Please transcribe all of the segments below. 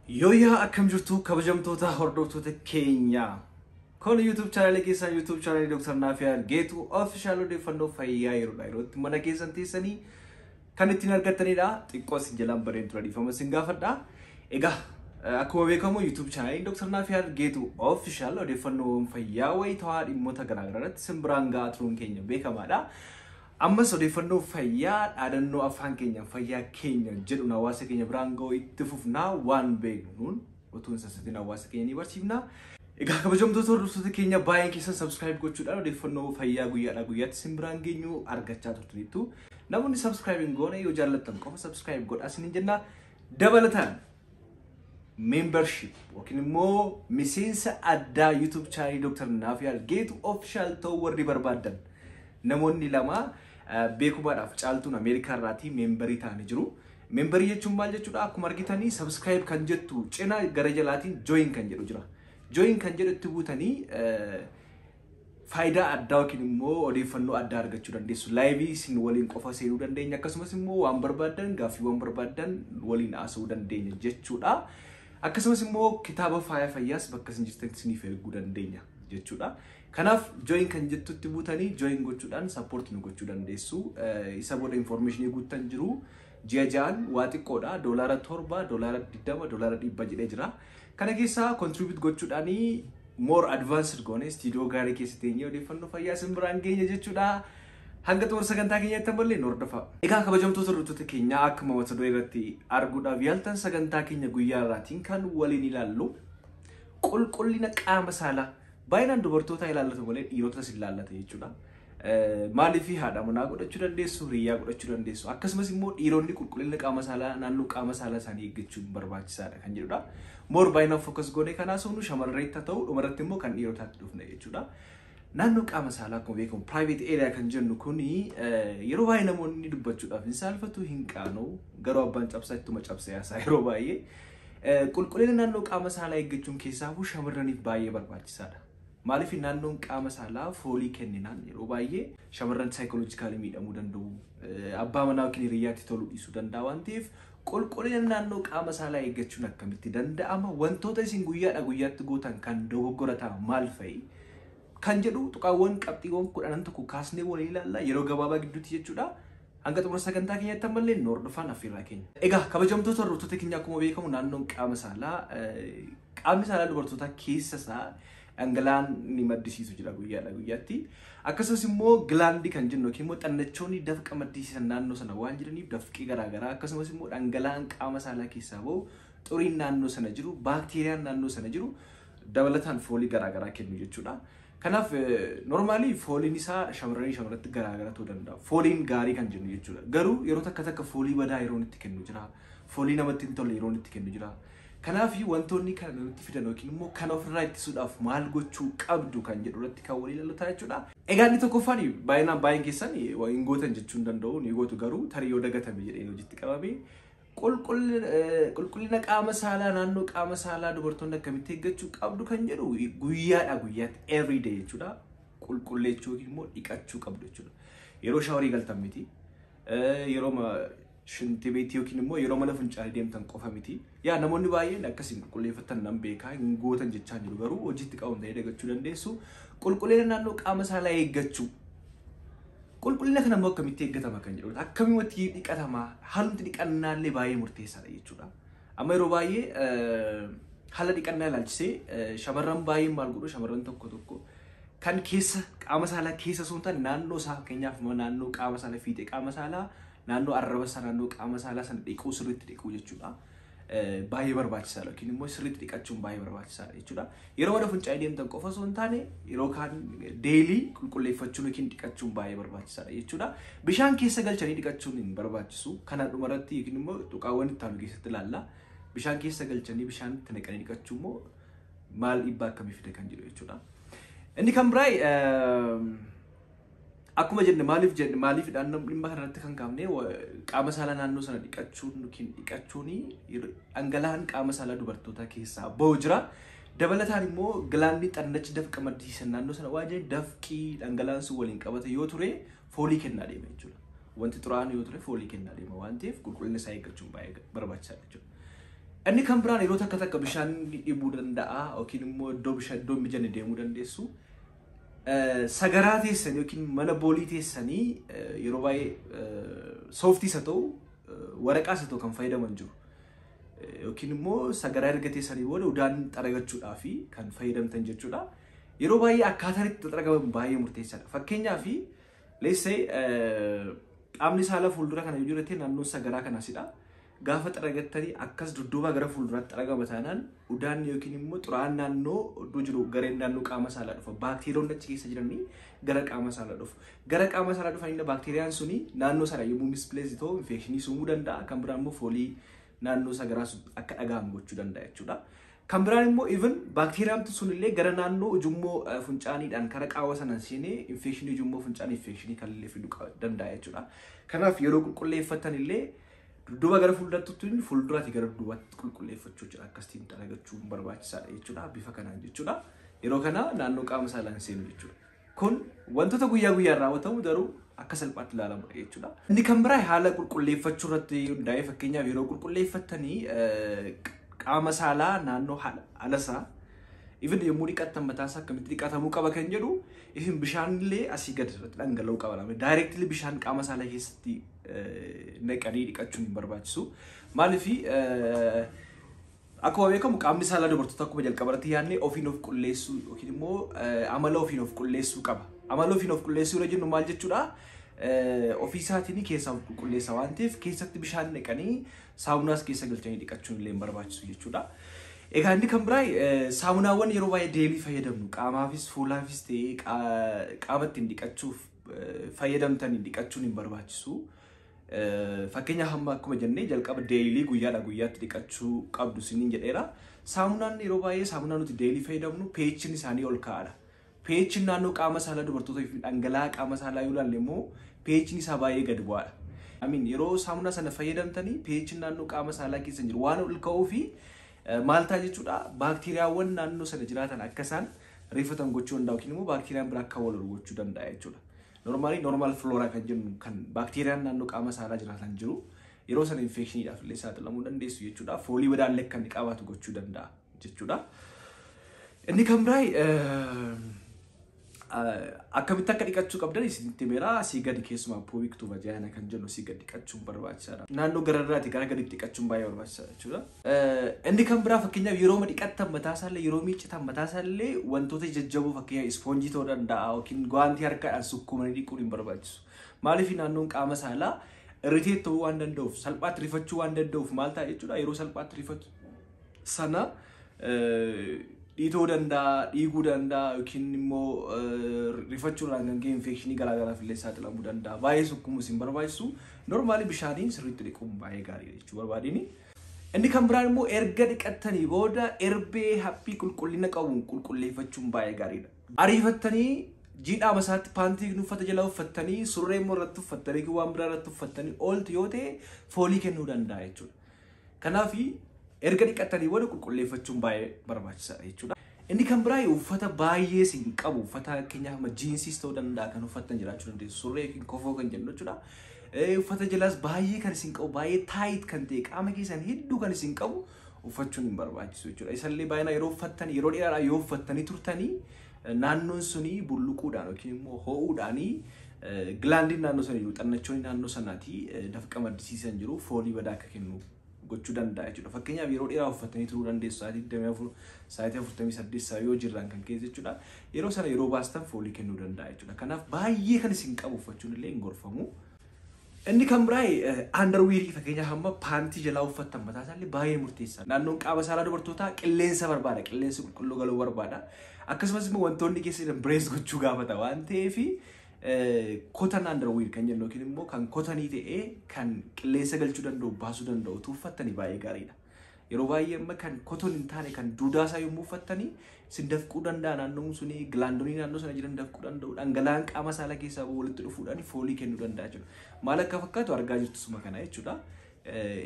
Yooyyaa, akkam jirtu kabajamtoota hordoftoota keenya? Kun YouTube chaanalii keessan, YouTube chaanalii Dr. Naafiyaal Geetuu Official, odeeffannoo fayyaa yeroodha yerootti mana keessan teessanii kan ittiin argattanidha. Xiqqoo isin jalaan bareen tura, dhiifama isin gaafadha. Egaa akkuma beekamu YouTube chaanaliin Dr. Naafiyaal Geetuu Official odeeffannoo fayyaa wayitawaa dhimmoota garaagaraa irratti isin biraan gahaa turuun keenya beekamaadha. Ammas odeeffannoo fayyaa dhaadannoo afaan keenyaan fayyaa keenya jedhuun hawaasa keenya biraan ga'uu itti fufnaa, waan beeknuun utuu hin sassatiin hawaasa keenya ni barsiifna. Egaa kabajamtoota hordoftoota keenya, baay'een keessan subscribe gochuudhaan odeeffannoo fayyaa guyyaadhaa guyyaatti isin biraan geenyu argachaa turtaniittu. Namoonni subscribe hin goone yoo jaallattan qofa subscribe godhaa isiniin jenna. Dabalataan membership yookiin immoo miseensa addaa YouTube chaanalii Dr. Naafiyaal Geetu Official ta'uu warri barbaaddan, namoonni lama beekumaadhaaf Caaltuun Ameerikaa irraatii memberii ta'anii jiru. Memberii jechuun maal jechuudha? Akkuma argitanii subscribe kan jettu cina gara jalaatiin join kan jedhu jira. Join kan jedhu itti buutanii faayidaa addaa yookiin immoo odeeffannoo addaa argachuu dandeessu. Liveii isin waliin qofa seenuu dandeenya, akkasumas immoo waan barbaaddan, gaaffiiwwan barbaaddan waliin haasa'uu dandeenya jechuudha. Akkasumas immoo kitaaba faaya fayyaas bakka isin jirtanitti isiniif erguu dandeenya jechuudha. Kanaaf join kan jettutti buutanii join gochuudhaan support nu gochuu dandeessu. Isa booda informationii guuttan jiru. Ji'a ja'an waa xiqqoodha. $7, $20, $100 jedhee jira. Kana keessaa contribute gochuudhaanii more advanced goone studio gaarii keessa teenyee odeeffannoo fayyaa isin biraan geenya jechuudha. Hanga xumura sagantaa keenyaatti ammallee nu hordofaa. Egaa kabajamtoota hordoftoota keenyaa, akkuma mata duree irratti arguudhaaf yaaltan sagantaa keenya guyyaa irraatiin kan waliin ilaallu qulqullina qaama saalaa baay'inaan dubartoota ilaallatu malee dhiirotas ilaallata jechuudha. Maaliif haadha manaa godhachuu dandeessu, hiriyaa godhachuu dandeessu. Akkasumas immoo dhiironni qulqullina qaama saalaa, naannoo qaama saalaa isaanii eeggachuun barbaachisaadha kan jedhudha. More baay'inaan focus goonee kan haasofnu shamarreetti haa ta'u, dhumarratti immoo kan dhiirotaatti dhufne jechuudha. Naannoo qaama saalaa akkuma beekamu private area kan jennu kuni yeroo baay'ee namoonni dubbachuudhaaf hin saalfatu, hin qaana'u, garuu abbaan cabsaa ittuma cabsee haasaa yeroo baay'ee. Qulqullina naannoo qaama saalaa eeggachuun keessaafuu shamarraniif baay'ee barbaachisaadha. Maaliif naannoon qaama saalaa foolii kenninaan yeroo baay'ee shamarran psychologically miidhamuu danda'u. Abbaa manaa yookiin hiriyyaatti toluu dhiisuu danda'a waan ta'eef, qulqullina naannoo qaama saalaa eeggachuun akkamitti danda'ama? Wantoota isin guyyaadha guyyaatti gootan kan dogoggora ta'an maal fa'i? Kan jedhu tuqaawwan qabxiiwwan 11 kaasnee waliin ilaalla yeroo gabaabaa gidduutti jechuudha. Hanga xumura sagantaa keenyatti ammallee nu hordofaan affeerraa keenya. Egaa kabajamtoota hordoftoota keenya, akkuma beekamu naannoon qaama saalaa, qaamni saalaa dubartootaa keessa isaa dhangala'aan ni maddisiisu jira guyyaadha guyyaatti. Akkasumas immoo glandii kan jennu yookiin immoo xannachoonni dafqa maddisiisan naannoo sana waan jiraniif, dafqii garaagaraa akkasumas immoo dhangala'aan qaama saalaa keessaa bahu, xuriin naannoo sana jiru, baakteeriyaan naannoo sana jiru dabalataan foolii garaagaraa kennu jechuudha. Kanaaf normally fooliin isaa shamarranii shamarratti garaagara ta'uu danda'a. Fooliin gaarii kan jennu jechuudha. Garuu yeroo takka takka foolii badaa yeroon itti kennu jira. Foolii namatti hin tolle yeroon itti kennu jira. Kanaaf wantoonni kana nutti fidan yookiin immoo kana ofirraa ittisuudhaaf maal gochuu qabdu kan jedhu irratti kan walii ilaallu ta'a jechuudha. Egaa inni tokkoffaan baay'inaan baay'een keessan hin gootan jechuu hin danda'u, ni gootu, garuu tarii yoo dagatame jedheen hojiitti qabame. Qulqullina qaama saalaa, naannoo qaama saalaa dubartoonni akkamitti eeggachuu qabdu kan jedhu, guyyaadha guyyaatti, everyday jechuudha. Qulqulleechuu yookiin immoo dhiqachuu qabdu jechuudha. Yeroo showerii galtan miti. Yeroo shinti beetii yookiin immoo yeroo mana fincaanii deemtan qofa miti. Yaa namoonni baay'een akkasiin qulqulleeffatan nan beekaa, hin gootan jechaa jiru, garuu hojiitti qabamtanii dagachuu dandeessu. Qulqullina naannoo qaama saalaa eeggachuu. Qulqullina kana immoo akkamitti eeggatama kan jedhudha. Akkamitti dhiqatama? Haalumti dhiqannaallee baay'ee murteessaadha jechuudha. Amma yeroo baay'ee haala dhiqannaa ilaalchisee shamarran baay'een maal godhu? Shamarran tokko tokko kan keessa qaama saalaa keessa osoo hin taane naannoo isaa, fakkeenyaaf naannoo qaama saalaa, fiixee qaama saalaa, naannoo arraba isaa, naannoo qaama saalaa sana dhiquu, sirriitti dhiquu jechuudha. Baay'ee barbaachisaadha yookiin immoo sirriitti dhiqachuun baay'ee barbaachisaadha jechuudha. Yeroo mana fincaanii deemtan qofa osoo hin taane yeroo kaan daily qulqulleeffachuun yookiin dhiqachuun baay'ee barbaachisaadha jechuudha. Bishaan keessa galchanii dhiqachuun hin barbaachisu. Kana dhumarratti yookiin immoo tuqaawwan itti aanu keessatti ilaalla. Bishaan keessa galchanii bishaan itti naqanii dhiqachuu immoo maal dhiibbaa akkamii fida kan jedhu jechuudha. Inni kan biraa akkuma jenne, maaliif jenne, maaliif dhimma kanarratti kan kaafne, qaama saalaa naannoo sana dhiqachuun yookiin dhiqachuun dhangala'aan qaama saalaa dubartootaa keessaa bahu jira. Dabalataan immoo glandii xannachi dafqa maddisiisan naannoo sana waan jiran, dafqii dhangala'aan sun waliin qabate yoo ture foolii kennaa deema jechuudha. Wanti xuraa'aan yoo ture foolii kennaa deema waan ta'eef, qulqullina isaa eeggachuun baay'ee barbaachisaadha jechuudha. Inni kan biraan yeroo takka takka bishaan dhibuu danda'a yookiin immoo iddoo bishaan iddoo mijanne deemuu dandeessu. Sagaraa teessanii yookiin mana boolii teessanii yeroo baay'ee sooftiis haa ta'u waraqaas haa ta'u kan fayyadaman jiru. Yookiin immoo sagaraa erga teessanii booda udaan xaragachuudhaaf kan fayyadamtan jechuudha. Yeroo baay'ee akkaataan itti xaragaman baay'ee murteessaadha. Fakkeenyaaf leessee qaamni saalaa fuuldura kana yoo jirate naannoon sagaraa kanasidha. Gaafa xaragattanii akkas dudduuba gara fuulduraatti xaragama taanaan udaan yookiin immoo xuraa'aan naannoo iddoo jiru gareen naannoo qaama saalaa dhufa. Baakteeriyoonni achi keessa jiranii gara qaama saalaa dhufu. Gara qaama saalaa dhufanii baakteeriyaan suni naannoo sana yommuu misplace ta'u infekshinii uumuu danda'a. Kan biraan immoo foolii naannoo sagaraa sun akka dhaga'amu gochuu danda'a jechuudha. Kan biraan immoo even baakteeriyaan sunillee gara naannoo ujummoo funcaaniidhaan kara qaawwa sanaan seenee infekshinii ujummoo funcaanii infekshinii kan illee fiduu danda'a jechuudha. Kanaaf yeroo qulqulleeffatan illee dudduuba gara fuulduratti fuulduraatti gara dudduubaatti qulqulleeffachuu jira. Akkasitiin xaragachuun barbaachisaadha jechuudha. Bifa kanaan jechuudha. Yeroo kana naannoo qaama saalaan seenu jechuudha. Kun wantoota guyyaa guyyaan raawwatamu garuu akka salphaatti ilaalamudha jechuudha. Inni kan biraa haala qulqulleeffachuu irratti hundaa'ee fakkeenyaaf yeroo qulqulleeffattanii qaama saalaa naannoo alasaa even yommuu dhiqattan mataasaa akkamitti dhiqatamuu qaba kan jedhu isin bishaanillee asii gad irratti dhangala'uu qaba. Directly bishaan qaama saalaa keessatti naqanii dhiqachuun hin barbaachisu. Maaliif akkuma beekamu qaamni saalaa dubartoota akkuma jalqabarratti yaadne ofiin of qulleessuu yookiin immoo amala ofiin of qulleessuu qaba. Amala ofiin of qulleessuu irra jennu maal jechuudha? Ofii isaatiin keessaa of qulqulleessa waan ta'eef keessatti bishaan naqanii saamunaas keessa galchanii dhiqachuun illee hin barbaachisu jechuudha. Egaa inni kan biraa saamunaawwan yeroo baay'ee daily fayyadamnu qaamaafis fuulaafis ta'ee qaama ittiin dhiqachuuf fayyadamtanii dhiqachuun hin barbaachisu. Fakkeenyaaf hamma akkuma jennee jalqaba daily guyyaadhaa guyyaatti dhiqachuu qabdu isiniin jedheera. Saamunaan yeroo baay'ee saamunaa nuti daily fayyadamnu pH'n isaanii ol ka'aadha. pH'n naannoo qaama saalaa dubartootaa fi dhangala'aa qaama saalaa yoo ilaalle immoo pH'n isaa baay'ee gadi bu'aadha. Amiin yeroo saamunaa sana fayyadamtanii pH'n naannoo qaama saalaa keessa jiru waan ol ka'uu fi maal ta'a jechuudha baakteeriyaawwan naannoo sana jiraatan akka isaan rifatan gochuu danda'a yookiin immoo baakteeriyaan biraa akka wal horu gochuu danda'a jechuudha. Normally normal flora kan jennu kan baakteeriyaan naannoo qaama saalaa jiraatan jiru yeroo sana infekshiniidhaaf illee saaxilamuu dandeessu jechuudha. Foolii badaallee akka inni qabaatu gochuu danda'a jechuudha. Inni kan biraa akkamitti akka dhiqachuu qabdan isinitti himeera. Asii gadi keessumaa pubic to vagina kan jennu asii gadi dhiqachuun barbaachisaadha. Naannoo gararraati gara gaditti dhiqachuun baay'ee barbaachisaadha jechuudha. Inni kan biraa fakkeenyaaf yeroo dhiqattan mataasaallee yeroo miiccitan mataasallee wantoota jajjaboo fakkeenyaaf ispoonjii ta'uu danda'a yookiin guwaantii harkaadhaan sukkuumanii dhiquun hin barbaachisu. Maaliif naannoon qaama saalaa irritate ta'uu waan danda'uuf salphaatti rifachuu waan danda'uuf maal ta'a jechuudha yeroo salphaatti rifatu sana dhiitoo danda'a, dhiiguu danda'a yookiin immoo rifachuudhaan kan ka'e infekshinii garaagaraaf illee saaxilamuu danda'a. Baay'ee sukkuumuus hin barbaachisu. Normally bishaaniin sirriitti dhiquun baay'ee gaariidha jechuu barbaadini. Inni kan biraan immoo erga dhiqattanii booda erbee haphii qulqullina qabuun qulqulleeffachuun baay'ee gaariidha. Ariifattanii jiidhaa masaatti paantii uffata jala uffattanii surree immoo irratti uffattanii waan biraa irratti uffattanii ooltu yoo ta'e foolii kennuu danda'a jechuudha. Kanaaf erga dhiqattanii booda qulqulleeffachuun baay'ee barbaachisaadha jechuudha. Inni kan biraa uffata baay'ee siin qabu uffata fakkeenyaaf jiinsiis ta'uu danda'a kan uffattan jiraachuu dandeessu surree yookiin kofoo kan jennu jechuudha. Uffata jalaas baay'ee kan isin qabu baay'ee tight kan ta'e qaama keessan hedduu kan isin qabu uffachuun hin barbaachisu jechuudha. Isallee baay'inaan yeroo uffattan yeroo dheeraadhaa yoo uffattanii turtanii naannoon suni bulluquudhaan yookiin immoo ho'uudhaanii glandiin naannoo sana jiru xannachoonni naannoo sanaati dafqa maddisiisan jiru foolii badaa akka kennu gochuu danda'a jechuudha. Fakkeenyaaf yeroo dheeraa uffatanii turuu dandeessu sa'aatii 24 sa'aatii 48 yoo jirran kan keessa jechuudha. Yeroo sana yeroo baastan foolii kennuu danda'a jechuudha. Kanaaf baay'ee kan isin qabu uffachuun illee hin gorfamu. Inni kan biraa underwearii fakkeenyaaf hamma paantii jalaa uffattan mataa isaallee baay'ee murteessaadha. Naannoon qaama saalaa dubartootaa qilleensa barbaada. Qilleensi qulqulluu galuu barbaada. Akkasumas immoo wantoonni keessa jiran breathe gochuu gaafata waan ta'eef cotton underwear kan jennu yookiin immoo kan cottonii ta'ee kan qilleensa galchuu danda'u baasuu danda'u uffattanii baay'ee gaariidha. Yeroo baay'ee amma kan cotton hin taane kan duudaasaa yommuu uffattanii isin dafquu danda'a naannoon suni glandonii naannoo sana jiran dafquu danda'u dhangala'aan qaama saalaa keessaa walitti dhufuudhaan foolii kennuu danda'a jechuudha. Maal akka fakkaatu argaa jirtu suma kana jechuudha.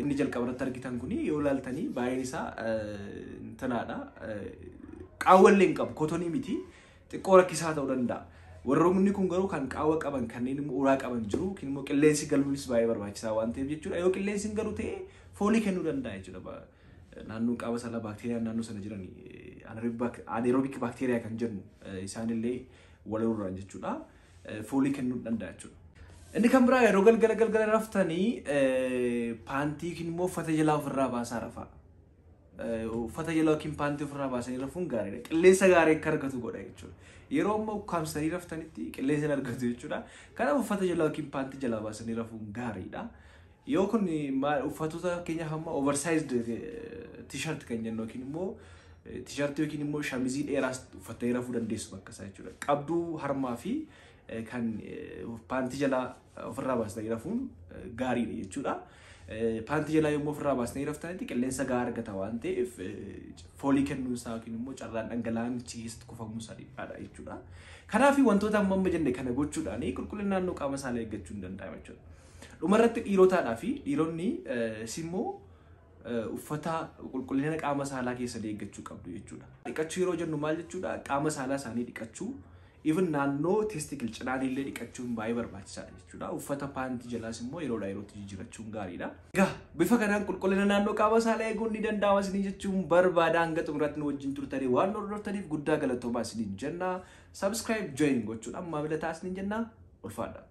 Inni jalqaba irratti argitan kuni yoo ilaaltanii baay'een isaa tanaadha. Qaawwallee hin qabu cottonii miti xiqqoo rakkisaa ta'uu danda'a. Warroonni kun garuu kan qaawwa qaban kanneen immoo uraa qaban jiru yookiin immoo qilleensi galuunis baay'ee barbaachisaa waan ta'eef jechuudha. Yoo qilleensi hin galu ta'e foolii kennuu danda'a jechuudha. Naannoon qaama saalaa baakteeriyaan naannoo sana jiran anaerobic baakteeriyaa kan jennu isaanillee wal horuudhaan jechuudha. Foolii kennuu danda'a jechuudha. Inni kan biraa yeroo galgala galgala raftanii paantii yookiin immoo uffata jalaa ofirraa baasaa rafaa. Uffata jalaa yookiin paantii ofirraa baasanii rafuun gaariidha. Qilleensa gaarii akka argatu godha jechuudha. Yeroo ammoo ukkaamsanii raftanitti qilleensa hin argatu jechuudha. Kanaaf uffata jalaa yookiin paantii jalaa baasanii rafuun gaariidha. Yoo kun uffatoota fakkeenyaaf amma oversized t-shirt kan jennu yookiin immoo t-shirt yookiin immoo shamizii dheeraas uffattanii rafuu dandeessu bakka isaa jechuudha. Qabduu harmaa fi kan paantii jalaa ofirraa baasanii rafuun gaariidha jechuudha. Paantii jalaa yommuu ofirraa baasanii raftanitti qilleensa gahaa argata waan ta'eef foolii kennuun isaa yookiin immoo carraan dhangala'aan achi keessatti kuufamuu isaa dhiphaadha jechuudha. Kanaaf wantoota amma amma jenne kana gochuudhaan qulqullina naannoo qaama saalaa eeggachuu hin danda'ama jechuudha. Dhumarratti dhiirotaadhaa fi dhiironni immoo uffata qulqullina qaama saalaa keessanii eeggachuu qabdu jechuudha. Dhiqachuu yeroo jennu maal jechuudha? Qaama saalaa isaanii dhiqachuu, even naannoo testicle cinaan illee dhiqachuun baay'ee barbaachisaadha jechuudha. Uffata paantii jalaas immoo yeroodhaa yerootti jijjiirachuun gaariidha. Egaa bifa kanaan qulqullina naannoo qaama saalaa eeguun ni danda'ama isinii jechuun barbaada. Hanga xumuraatti nu wajjin turtanii waan hordoftaniif guddaa galatoomaa isiniin jenna. Subscribe, join gochuudhaan maamila ta'aa isiniin jenna. Ulfaadha.